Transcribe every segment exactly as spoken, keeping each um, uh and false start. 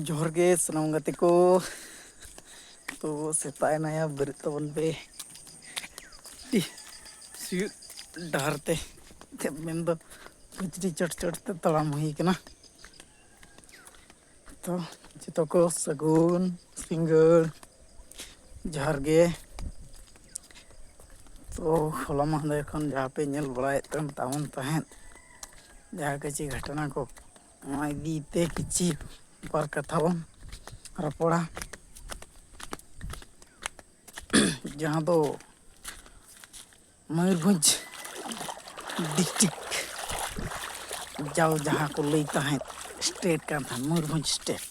ᱡᱚᱦᱟᱨ ᱜᱮ ᱥᱟᱱᱟᱢ ᱜᱟᱛᱮ ᱠᱚ᱾ ᱛᱚ ᱥᱮᱛᱟᱜ ᱮᱱᱟᱭᱟ, ᱵᱮᱨᱮᱫ ᱛᱟᱵᱚᱱ ᱯᱮ᱾ ᱤᱦ, ᱥᱤᱭᱳᱜ ᱰᱟᱦᱟᱨ ᱛᱮ, ᱪᱮᱫ ᱢᱮᱱᱫᱚ, ᱯᱩᱪᱨᱤ ᱪᱚᱴ ᱪᱚᱴ ᱛᱮ ᱛᱟᱲᱟᱢ ᱦᱩᱭ ᱠᱟᱱᱟ᱾ ᱛᱚ ᱡᱚᱛᱚ ᱠᱚ ᱥᱟᱹᱜᱩᱱ ᱥᱤᱸᱜᱟᱹᱲ, ᱡᱚᱦᱟᱨ ᱜᱮ᱾ ᱛᱚ ᱦᱚᱞᱟ ᱢᱟᱦᱫᱮᱨ ᱠᱷᱚᱱ ᱡᱟᱦᱟᱸ ᱯᱮ ᱧᱮᱞ ᱵᱟᱲᱟᱭᱮᱫ ᱠᱟᱱ ᱛᱟᱵᱚᱱ ᱛᱟᱦᱮᱸᱫ, ᱡᱟᱦᱟᱸ ᱠᱤᱪᱷᱤ ᱜᱷᱚᱴᱚᱱᱟ ᱠᱚ, ᱚᱱᱟ ᱤᱫᱤ ᱛᱮ ᱠᱤᱪᱷᱤ ᱵᱟᱨ ᱠᱟᱛᱷᱟ ᱵᱚᱱ ᱨᱚᱯᱚᱲᱟ᱾ ᱡᱟᱦᱟᱸ ᱫᱚ ᱢᱚᱭᱩᱨᱵᱷᱚᱸᱡᱽ ᱰᱤᱥᱴᱨᱤᱠᱴ, ᱡᱟᱣ ᱡᱟᱦᱟᱸ ᱠᱚ ᱞᱟᱹᱭ ᱛᱟᱦᱮᱸᱫ, ᱥᱴᱮᱴ ᱠᱟᱱ ᱛᱟᱦᱮᱸᱫ ᱢᱚᱭᱩᱨᱵᱷᱚᱸᱡᱽ ᱥᱴᱮᱴ᱾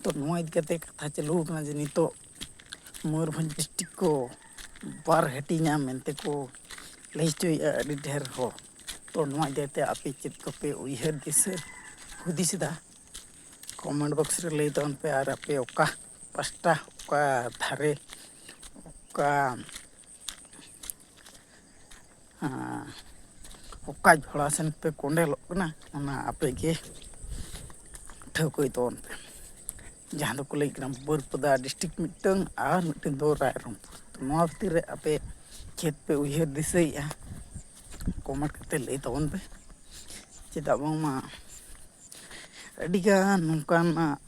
ᱛᱚ ᱱᱚᱣᱟ ᱤᱫᱤ ᱠᱟᱛᱮ ᱠᱟᱛᱷᱟ ᱪᱟᱹᱞᱩ ᱟᱠᱟᱱᱟ ᱡᱮ ᱱᱤᱛᱚᱜ ᱢᱚᱭᱩᱨᱵᱷᱚᱸᱡᱽ ᱰᱤᱥᱴᱨᱤᱠᱴ ᱠᱚ ᱵᱟᱨ ᱦᱟᱹᱴᱤᱧᱟ ᱢᱮᱱᱛᱮ ᱠᱚ ᱞᱟᱹᱭ ᱦᱚᱪᱚᱭᱮᱫᱼᱟ ᱟᱹᱰᱤ ᱰᱷᱮᱨ ᱦᱚᱲ᱾ ᱛᱚ ᱱᱚᱣᱟ ᱤᱫᱤ ᱠᱟᱛᱮ ᱟᱯᱮ ᱪᱮᱫ ᱠᱚᱯᱮ ᱩᱭᱦᱟᱹᱨ ᱫᱤᱥᱟᱹ ᱦᱩᱫᱤᱥ ᱮᱫᱟ? ᱠᱚᱢᱮᱱᱴ ᱵᱚᱠᱥ ᱨᱮ ᱞᱟᱹᱭ ᱛᱟᱵᱚᱱ ᱯᱮ, ᱟᱨ ᱟᱯᱮ ᱚᱠᱟ ᱯᱟᱥᱴᱟ, ᱚᱠᱟ ᱫᱷᱟᱨᱮ, ᱚᱠᱟ, ᱟᱸ, ᱚᱠᱟ ᱡᱷᱚᱲᱟ ᱥᱮᱱ ᱯᱮ ᱠᱚᱸᱰᱮᱞᱚᱜ ᱠᱟᱱᱟ, ᱚᱱᱟ ᱟᱯᱮ ᱜᱮ ᱴᱷᱟᱹᱣᱠᱟᱹᱭ ᱛᱟᱵᱚᱱ ᱯᱮ᱾ ᱡᱟᱦᱟᱸ ᱫᱚᱠᱚ ᱞᱟᱹᱭ ᱠᱟᱱᱟ ᱵᱟᱹᱨᱯᱟᱫᱟ ᱰᱤᱥᱴᱨᱤᱠᱴ ᱢᱤᱫᱴᱟᱝ ᱟᱨ ᱢᱤᱫᱴᱟᱝ ᱫᱚ ᱨᱟᱭᱨᱚᱝᱯᱩᱨ᱾ ᱛᱚ ᱱᱚᱣᱟ ᱵᱷᱤᱛᱤᱨ ᱨᱮ ᱟᱯᱮ ᱪᱮᱫ ᱯᱮ ᱩᱭᱦᱟᱹᱨ ᱫᱤᱥᱟᱹᱭᱮᱫᱼᱟ, ᱠᱚᱢᱮᱱᱴ ᱠᱟᱛᱮ ᱞᱟᱹᱭ ᱛᱟᱵᱚᱱ ᱯᱮ᱾ ᱪᱮᱫᱟᱜ ᱵᱟᱝᱢᱟ ᱟᱹᱰᱤᱜᱟᱱ ᱱᱚᱝᱠᱟᱱᱟᱜ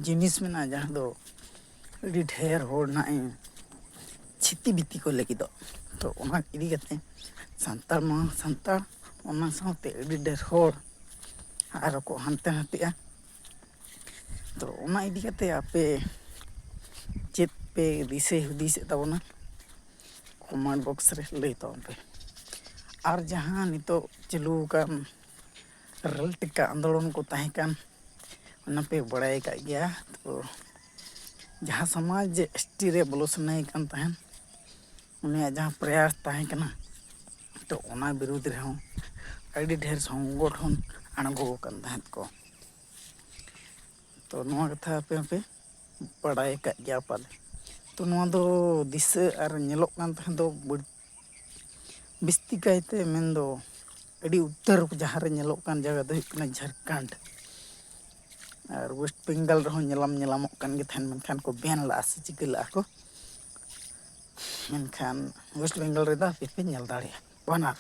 ᱡᱤᱱᱤᱥ ᱢᱮᱱᱟᱜᱼᱟ ᱡᱟᱦᱟᱸ ᱫᱚ ᱟᱹᱰᱤ ᱰᱷᱮᱨ ᱦᱚᱲ ᱱᱟᱜ ᱮ ᱪᱷᱤᱛᱤ ᱵᱤᱛᱤ ᱠᱚ ᱞᱟᱹᱜᱤᱫᱚᱜ᱾ ᱛᱚ ᱚᱱᱟ ᱤᱫᱤ ᱠᱟᱛᱮ ᱥᱟᱱᱛᱟᱲ ᱢᱟ ᱥᱟᱱᱛᱟᱲ, ᱚᱱᱟ ᱥᱟᱶᱛᱮ ᱟᱹᱰᱤ ᱰᱷᱮᱨ ᱦᱚᱲ ᱟᱨᱚ ᱠᱚ ᱦᱟᱱᱛᱮ ᱱᱟᱛᱮᱜᱼᱟ᱾ ᱛᱚ ᱚᱱᱟ ᱤᱫᱤ ᱠᱟᱛᱮ ᱟᱯᱮ ᱪᱮᱫ ᱯᱮ ᱫᱤᱥᱟᱹ ᱦᱩᱫᱤᱥᱮᱫ ᱛᱟᱵᱚᱱᱟ, ᱠᱚᱢᱮᱱᱴ ᱵᱚᱠᱥ ᱨᱮ ᱞᱟᱹᱭ ᱛᱟᱵᱚᱱ ᱯᱮ᱾ ᱟᱨ ᱡᱟᱦᱟᱸ ᱱᱤᱛᱚᱜ ᱪᱟᱹᱞᱩ ᱟᱠᱟᱱ ᱨᱮᱞ ᱴᱤᱠᱟ ᱟᱱᱫᱳᱞᱚᱱ ᱠᱚ ᱛᱟᱦᱮᱸ ᱠᱟᱱ, ᱚᱱᱟ ᱯᱮ ᱵᱟᱲᱟᱭ ᱟᱠᱟᱫ ᱜᱮᱭᱟ᱾ ᱛᱚ ᱡᱟᱦᱟᱸ ᱥᱚᱢᱟᱡᱽ ᱡᱮ ᱮᱥ ᱴᱤ ᱨᱮ ᱵᱚᱞᱚ ᱥᱟᱱᱟᱭᱮ ᱠᱟᱱ ᱛᱟᱦᱮᱸᱱ, ᱩᱱᱤᱭᱟᱜ ᱡᱟᱦᱟᱸ ᱯᱨᱚᱭᱟᱥ ᱛᱟᱦᱮᱸ ᱠᱟᱱᱟ, ᱛᱚ ᱚᱱᱟ ᱵᱤᱨᱩᱫᱽ ᱨᱮᱦᱚᱸ ᱟᱹᱰᱤ ᱰᱷᱮᱨ ᱥᱚᱝᱜᱚᱴᱷᱚᱱ ᱟᱬᱜᱚ ᱟᱠᱟᱱ ᱛᱟᱦᱮᱸᱫ ᱠᱚ᱾ ᱛᱚ ᱱᱚᱣᱟ ᱠᱟᱛᱷᱟ ᱟᱯᱮ ᱦᱚᱸᱯᱮ ᱵᱟᱲᱟᱭ ᱟᱠᱟᱫ ᱜᱮᱭᱟ ᱯᱟᱞᱮ᱾ ᱛᱚ ᱱᱚᱣᱟ ᱫᱚ ᱫᱤᱥᱟᱹ ᱟᱨ ᱧᱮᱞᱚᱜ ᱠᱟᱱ ᱛᱟᱦᱮᱸᱫ ᱫᱚ ᱵᱟᱹᱲ-, ᱵᱤᱥᱛᱤ ᱠᱟᱭᱛᱮ ᱢᱮᱱᱫᱚ ᱟᱹᱰᱤ ᱩᱛᱟᱹᱨ ᱡᱟᱦᱟᱸ ᱨᱮ ᱧᱮᱞᱚᱜ ᱠᱟᱱ ᱡᱟᱭᱜᱟ ᱫᱚ ᱦᱩᱭᱩᱜ ᱠᱟᱱᱟ ᱡᱷᱟᱲᱠᱷᱚᱸᱰ᱾ ᱟᱨ ᱳᱭᱮᱥᱴ ᱵᱮᱝᱜᱚᱞ ᱨᱮᱦᱚᱸ ᱧᱮᱞᱟᱢ ᱧᱮᱞᱟᱢᱚᱜ ᱠᱟᱱ ᱜᱮ ᱛᱟᱦᱮᱱ, ᱢᱮᱱᱠᱷᱟᱱ ᱠᱚ ᱵᱮᱱ ᱞᱟᱜᱼᱟ ᱥᱮ ᱪᱤᱠᱟᱹ ᱞᱟᱜᱼᱟ ᱠᱚ᱾ ᱢᱮᱱᱠᱷᱟᱱ ᱳᱭᱮᱥᱴ ᱵᱮᱝᱜᱚᱞ ᱨᱮᱫᱚ ᱦᱟᱯᱮ ᱯᱮ ᱧᱮᱞ ᱫᱟᱲᱮᱭᱟᱜᱼᱟ ᱵᱟᱱᱟᱨ,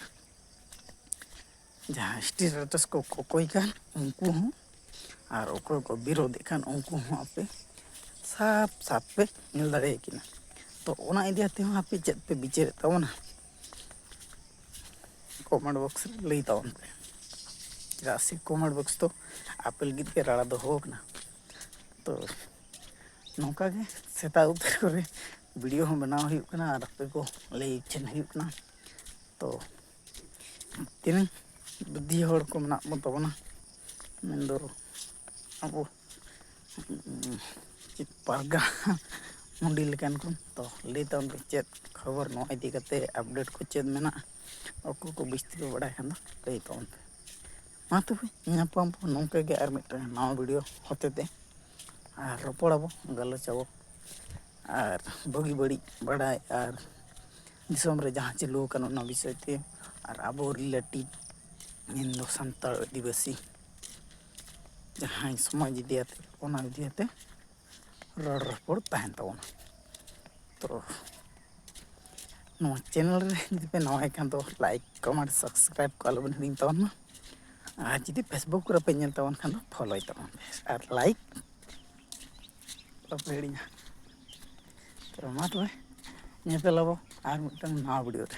ᱡᱟᱦᱟᱸ ᱥᱴᱮᱴᱟᱥ ᱠᱚ ᱠᱚᱠᱚᱭ ᱠᱟᱱ ᱩᱱᱠᱩ ᱦᱚᱸ, ᱟᱨ ᱚᱠᱚᱭ ᱠᱚ ᱵᱤᱨᱳᱫᱮᱫ ᱠᱟᱱ ᱩᱱᱠᱩ ᱦᱚᱸ ᱟᱯᱮ ᱥᱟᱯ ᱥᱟᱯ ᱯᱮ ᱧᱮᱞ ᱫᱟᱲᱮᱭᱟᱠᱤᱱᱟ᱾ ᱛᱚ ᱚᱱᱟ ᱤᱫᱤ ᱠᱟᱛᱮ ᱦᱚᱸ ᱟᱯᱮ ᱪᱮᱫ ᱯᱮ ᱵᱤᱪᱟᱹᱨᱮᱫ ᱛᱟᱵᱚᱱᱟ, ᱠᱚᱢᱮᱱᱴ ᱵᱚᱠᱥ ᱨᱮ ᱞᱟᱹᱭ ᱛᱟᱵᱚᱱ ᱯᱮ, ᱪᱮᱫᱟᱜ ᱥᱮ ᱠᱚᱢᱮᱱᱴ ᱵᱚᱠᱥ ᱫᱚ ᱟᱯᱮ ᱞᱟᱹᱜᱤᱫ ᱜᱮ ᱨᱟᱲᱟ ᱫᱚᱦᱚ ᱠᱟᱱᱟ᱾ ᱛᱚ ᱱᱚᱝᱠᱟ ᱜᱮ ᱥᱮᱛᱟᱜ ᱩᱛᱟᱹᱨ ᱠᱚᱨᱮ ᱵᱷᱤᱰᱤᱭᱳ ᱦᱚᱸ ᱵᱮᱱᱟᱣ ᱦᱩᱭᱩᱜ ᱠᱟᱱᱟ ᱟᱨ ᱟᱯᱮ ᱠᱚ ᱞᱟᱹᱭ ᱩᱪᱷᱟᱹᱱ ᱦᱩᱭᱩᱜ ᱠᱟᱱᱟ᱾ ᱛᱚ ᱛᱤᱱᱟᱹᱜ ᱵᱩᱫᱽᱫᱷᱤ ᱦᱚᱲ ᱠᱚ ᱢᱮᱱᱟᱜ ᱵᱚᱱ ᱛᱟᱵᱚᱱᱟ, ᱢᱮᱱᱫᱚ ᱟᱵᱚ ᱪᱮᱫ ᱯᱟᱨᱜᱟᱱᱟ ᱢᱩᱰᱤ ᱞᱮᱠᱟᱱ ᱠᱚ, ᱛᱚ ᱞᱟᱹᱭ ᱛᱟᱵᱚᱱ ᱯᱮ ᱪᱮᱫ ᱠᱷᱚᱵᱚᱨ ᱱᱚᱣᱟ ᱤᱫᱤ ᱠᱟᱛᱮ ᱟᱯᱰᱮᱴ ᱠᱚ ᱪᱮᱫ ᱢᱮᱱᱟᱜᱼᱟ, ᱚᱠᱚᱭ ᱠᱚ ᱵᱮᱥ ᱛᱮᱯᱮ ᱵᱟᱲᱟᱭ ᱠᱷᱟᱱ ᱫᱚ ᱞᱟᱹᱭ ᱛᱟᱵᱚᱱ ᱯᱮ᱾ ᱢᱟ ᱛᱚᱵᱮ ᱧᱟᱯᱟᱢ ᱵᱚᱱ ᱱᱚᱝᱠᱟ ᱜᱮ ᱟᱨ ᱢᱤᱫᱴᱟᱝ ᱱᱟᱣᱟ ᱵᱷᱤᱰᱤᱭᱳ ᱦᱚᱛᱮᱛᱮ, ᱟᱨ ᱨᱚᱯᱚᱲᱟᱵᱚ, ᱜᱟᱞᱚᱪᱟᱵᱚ, ᱟᱨ ᱵᱩᱜᱤ ᱵᱟᱹᱲᱤᱡ ᱵᱟᱲᱟᱭ ᱟᱨ ᱫᱤᱥᱚᱢ ᱨᱮ ᱡᱟᱦᱟᱸ ᱪᱟᱹᱞᱩ ᱟᱠᱟᱱ ᱚᱱᱟ ᱵᱤᱥᱚᱭ ᱛᱮ, ᱟᱨ ᱟᱵᱚ ᱨᱤᱞᱮᱴᱤᱵᱷ ᱢᱮᱱᱫᱚ ᱥᱟᱱᱛᱟᱲ ᱟᱹᱫᱤᱵᱟᱹᱥᱤ ᱡᱟᱦᱟᱸᱭ ᱥᱚᱢᱟᱡᱽ ᱤᱫᱤᱭᱟᱛᱮ, ᱚᱱᱟ ᱤᱫᱤᱭᱟᱛᱮ ᱨᱚᱲ ᱨᱚᱯᱚᱲ ᱛᱟᱦᱮᱱ ᱛᱟᱵᱚᱱᱟ᱾ ᱛᱚ ᱱᱚᱣᱟ ᱪᱮᱱᱮᱞ ᱨᱮ ᱡᱩᱫᱤ ᱯᱮ ᱱᱟᱣᱟᱭ ᱠᱷᱟᱱ ᱫᱚ ᱞᱟᱭᱤᱠ, ᱠᱚᱢᱮᱱᱴ, ᱥᱟᱵᱥᱠᱨᱟᱭᱤᱵᱽ ᱠᱚ ᱟᱞᱚᱵᱮᱱ ᱦᱤᱲᱤᱧ ᱛᱟᱵᱚᱱ ᱢᱟ᱾ ᱟᱨ ᱡᱩᱫᱤ ᱯᱷᱮᱥᱵᱩᱠ ᱠᱚᱨᱮ ᱯᱮ ᱧᱮᱞ ᱛᱟᱵᱚᱱ ᱠᱷᱟᱱ ᱫᱚ ᱯᱷᱚᱞᱳᱭ ᱛᱟᱵᱚᱱ ᱯᱮ ᱟᱨ ᱞᱟᱭᱤᱠ ᱟᱞᱚᱯᱮ ᱦᱤᱲᱤᱧᱟ᱾ ᱛᱚ ᱢᱟ ᱛᱚᱵᱮ ᱧᱮᱯᱮᱞ ᱟᱵᱚ ᱟᱨ ᱢᱤᱫᱴᱟᱝ ᱱᱟᱣᱟ ᱵᱷᱤᱰᱤᱭᱳ ᱨᱮ᱾